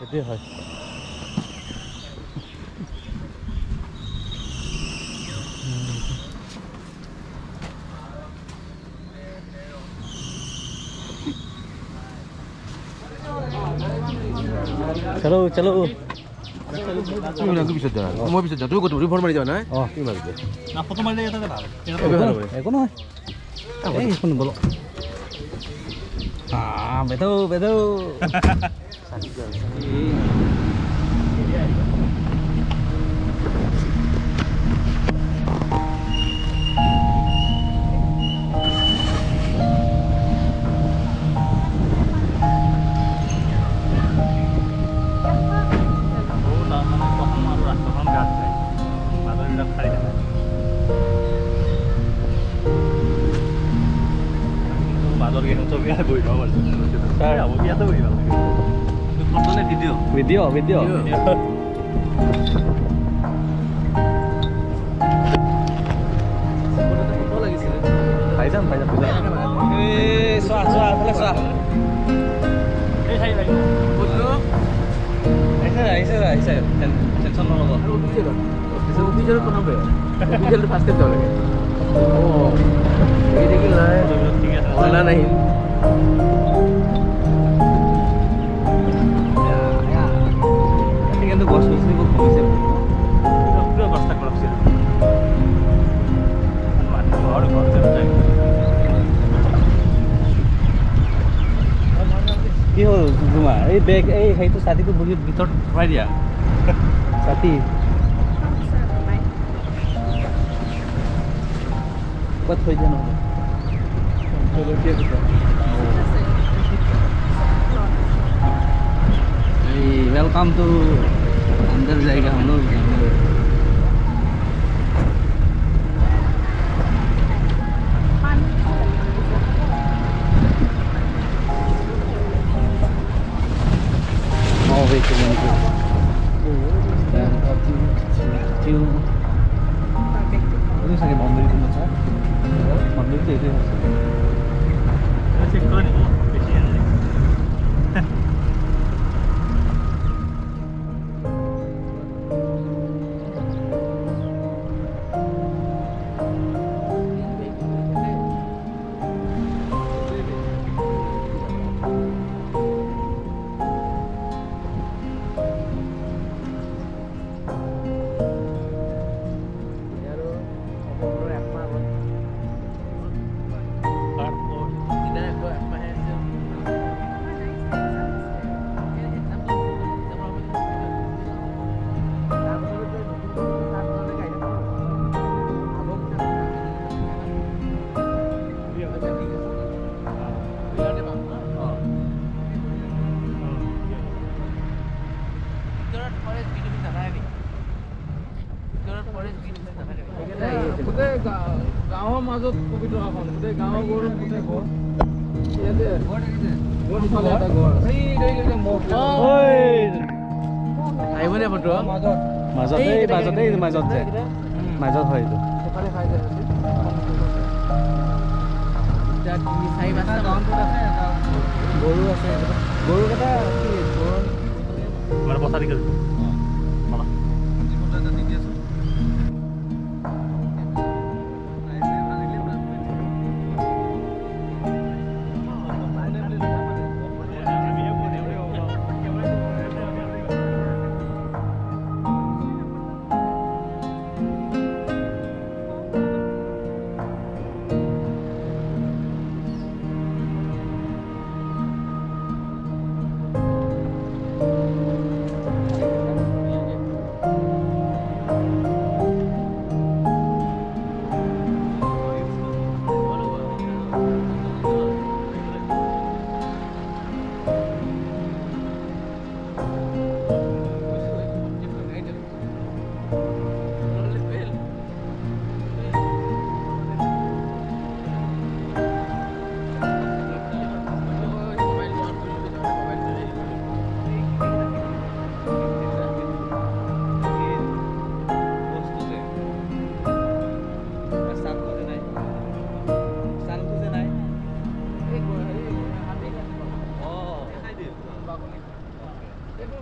সেইটোৱে হয়। চলো চলো। মই পিছত যাওঁ, তুমি ক'ত ফোন মাৰি যাবা নহয়? অঁ, তুমি মাৰি দিয়া। ফটো মাৰিলে ইয়াতে ভাল। একো নহয়, এইখন বলক। বেদৌ বেদৌ। Video video. পাই যাম পাই যাম। এই চোৱা চোৱা, এইফালে চোৱা। আহিছে আহিছে আহিছে, টেনশ্যন নল'ব। অফিচত ফাৰ্ষ্ট টাইম যাব লাগে। অঁ, এই থাকিল নাই, অনলাইন আহিল। কিন্তু গছ গছনিবোৰ কমিছে। গছ থাকিব লাগিছিল। কি হ'ল তোমাৰ এই বেগ, এই সেইটো ছাতিটো বহি ভিতৰত ভৰাই দিয়া। ছাতি ক'ত থৈ দিয়া নহ'লে? এই welcome to अंदर जाएगा हम लोग। গাঁৱৰ মাজত পবিতৰাখন, গোটেই গাঁৱৰ গৰু, গোটেই ঘৰ ইয়াতে। আহিব নে ফটো? মাজত, এই মাজত, এই মাজত যে মাজত হয় এইটো। গৰু আছে, গৰুকেইটা কি মানে পথাৰ।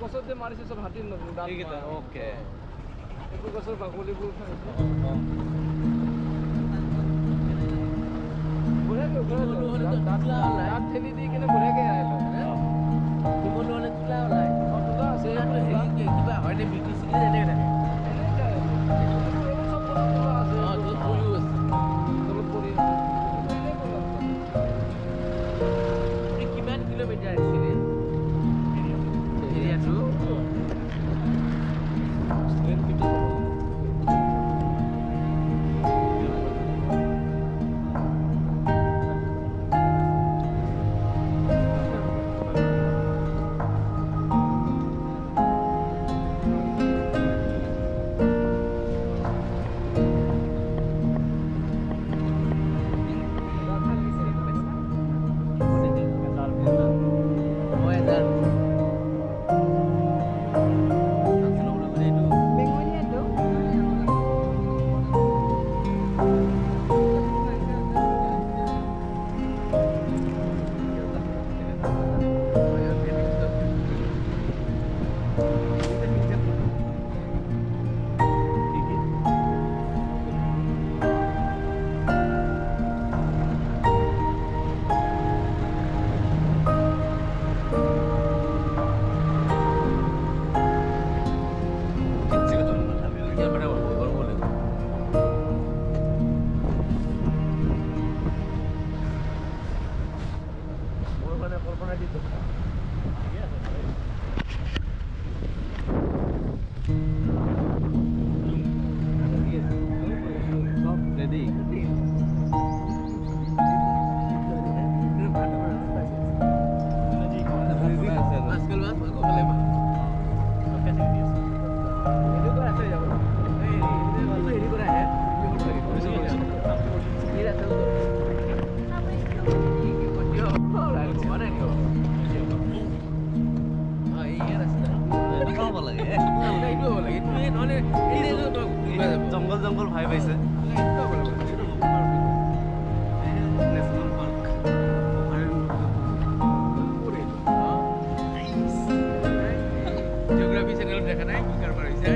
গছত যে মাৰিছে চব হাতীৰ দাঁত। এইকেইটা অ'কে। এইবোৰ গছৰ বাকলিবোৰ খাইছে। বঢ়িয়াকে দাঁত ঠেলি দি কিনে বঢ়িয়াকে আহিল। শিমলু হ'লে তোলা ওলায়। তোলা আছে। কিবা হয়নে বিক্ৰী চিক্ৰী এনেকৈ থাকে। এইবোৰ চব তোলা আছে। তলত পৰিও আছে। তলত পৰি আছে। কিমান কিলোমিটাৰ আছিলে এৰিয়াটো? জংঘল জংঘল ভাই পাইছে। নেশ্যনেল পাৰ্ক জিঅ'গ্ৰাফি চেনেলত দেখা নাই কি কাৰবাৰ হৈছে।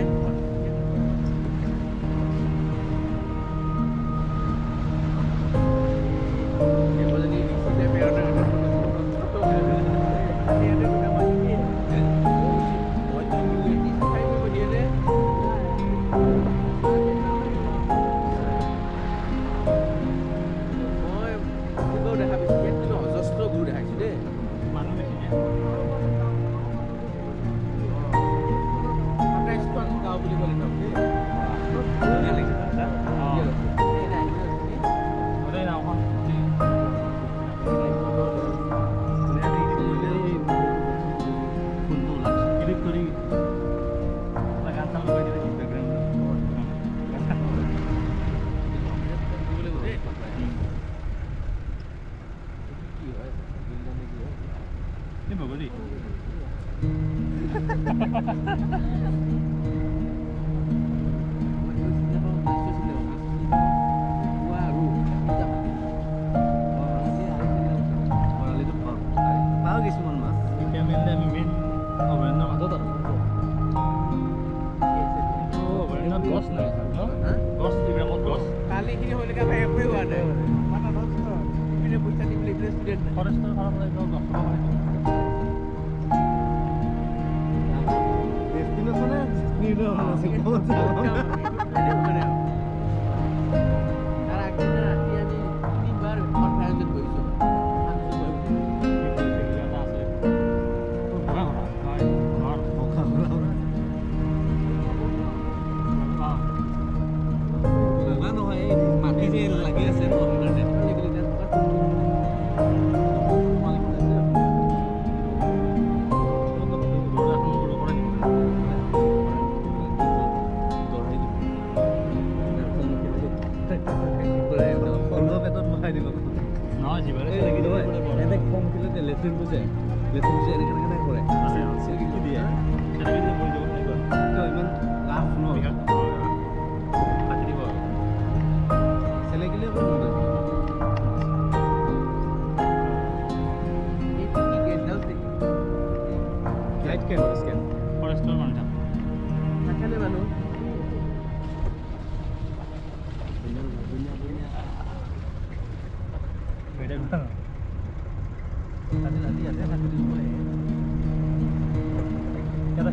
Light can scan. ফৰেষ্টৰ মানুহ থাকে। থাকেনে মানুহ?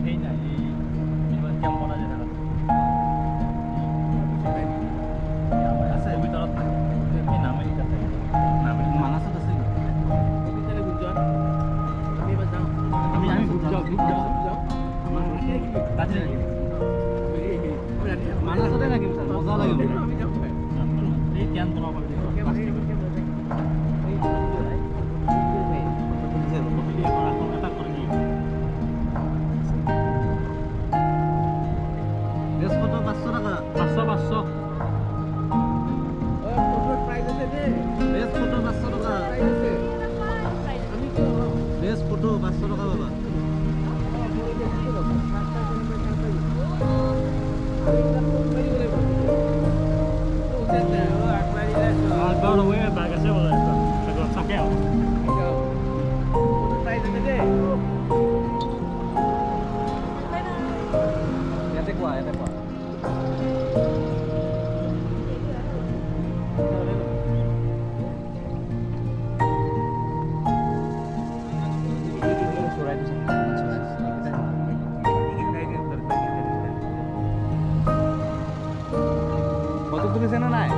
সেই নাই, এই কেম্প বনাই যে থাকা আছে ভিতৰত, এই নামেৰি তাতে নামেৰি মানাছত আছে। আমি আমি যাওঁ যাওঁ ৰাতি থাকিম। মানাছতে থাকিম ছাৰ, মজা লাগিব। এই ধ্যান বনাব পাৰি। এটা কৰি দিওঁ। 500 টকা। 500 500। বেষ্ট ফটো 500 টকা। বেষ্ট ফটো 500 টকা পাবা। বাঘ আছে থাকে। ইয়াতে কোৱা, ইয়াতে কোৱা। ফটো তুলিছে নে নাই?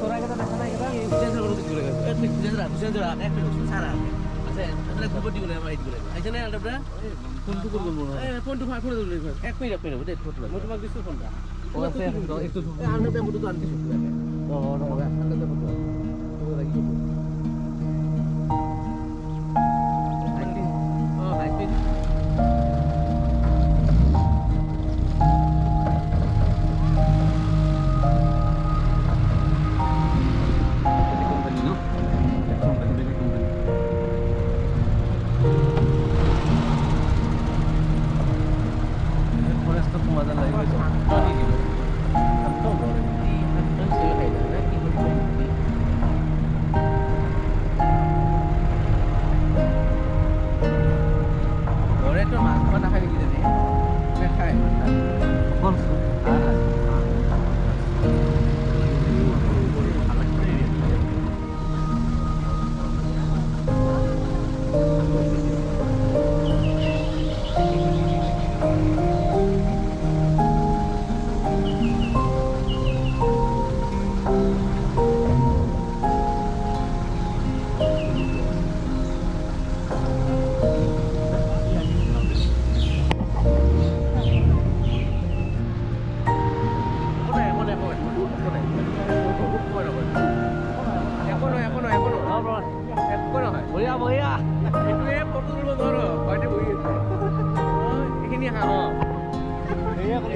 চৰাইকেইটা দেখা নাই? কোম্পানি ন, কোম্পানি, বেলেগ কোম্পানি। ফৰেষ্টত সোমোৱা যেন লাগি গৈছে। মাংস নাখায় নেকি? জানে নাখায়। অকল হাঁহ খায়। বঢ়িয়া বঢ়িয়া। এইটোৱে ফটো তুলিব নোৱাৰো, ভয়তে বহি আছে। এইখিনি হাঁহ আৰু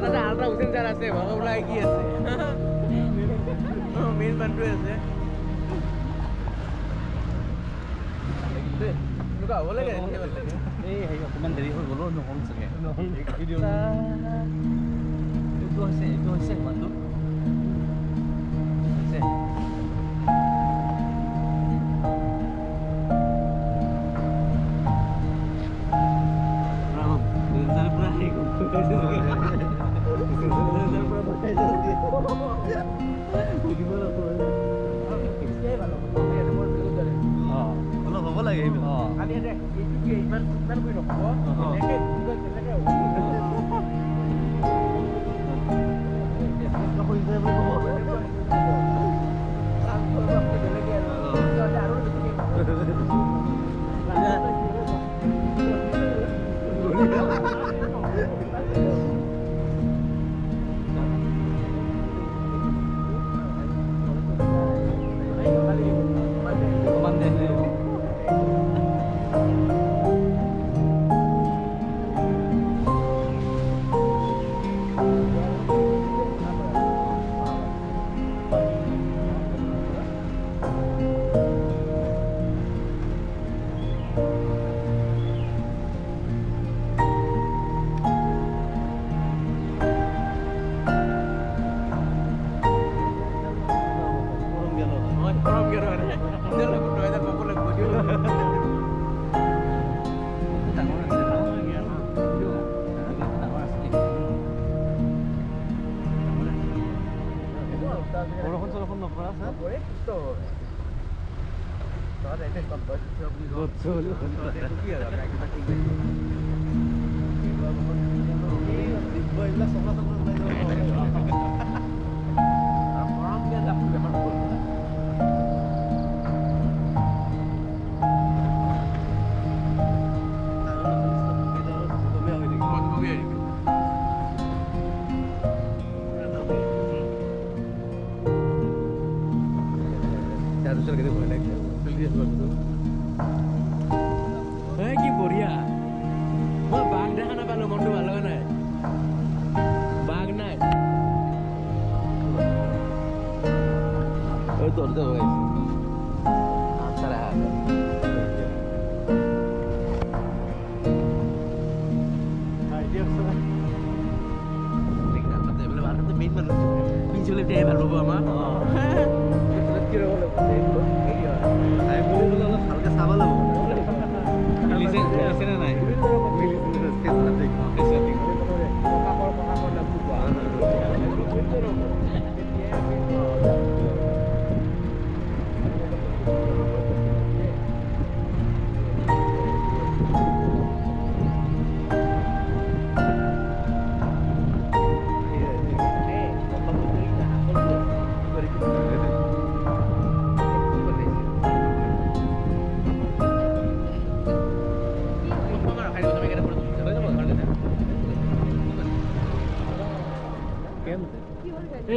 তাতে আল্ট্ৰা হুছেইন ছাৰ আছে, ভগৱান কি আছে, মেইন মানুহটোৱে আছে। এনেকুৱা হ'ব লাগে। এই হেৰি অকণমান দেৰি হৈ গ'লো, নহ'ল চাগে। এইটো হৈছে, এইটো হৈছে মানুহটো হৈছে। অলপ হ'ব লাগে। খালি এইটো ইমান ইমান কৰি নক'ব, এনেকে তেনেকে। অকণমান দে। কি বঢ়িয়া, মই বাঘ দেখা নাপালো, মনটো ভাল লগা নাই, বাঘ নাই। ভাল পাব আমাৰ ভালকে চাব লাগিব। নাই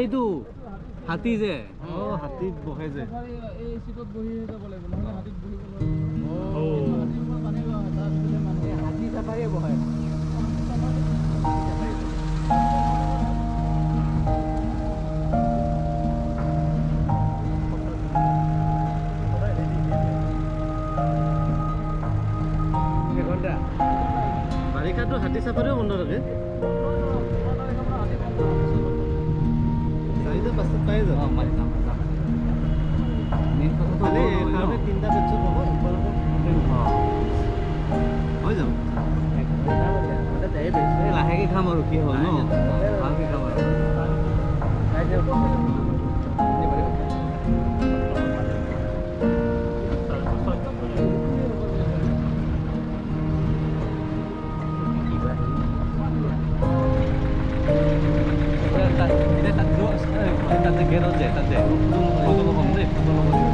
এইটো হাতী যে, অ হাতীত বহে যে, এই চিটত বহি যাব লাগিব, নহ'লে হাতীত বহিব নোৱাৰিব। হাতী চাফাৰীয়ে বহে। বাৰিষাতো হাতী চাফাৰীও বন্ধ থাকে। লাহেকে খাম আৰু কি হ'ল ন, ভালকে খাম আৰু। তাতে গেৰত যায়, তাতে ফটো ল'ব দেই, ফটো ল'ব লাগিব।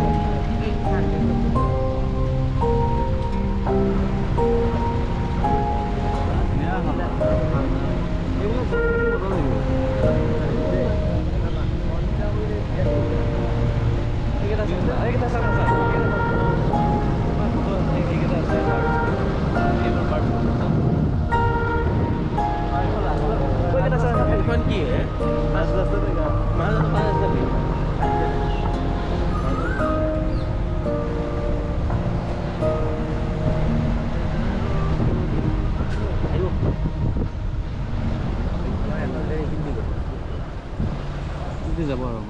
কি যাব আৰু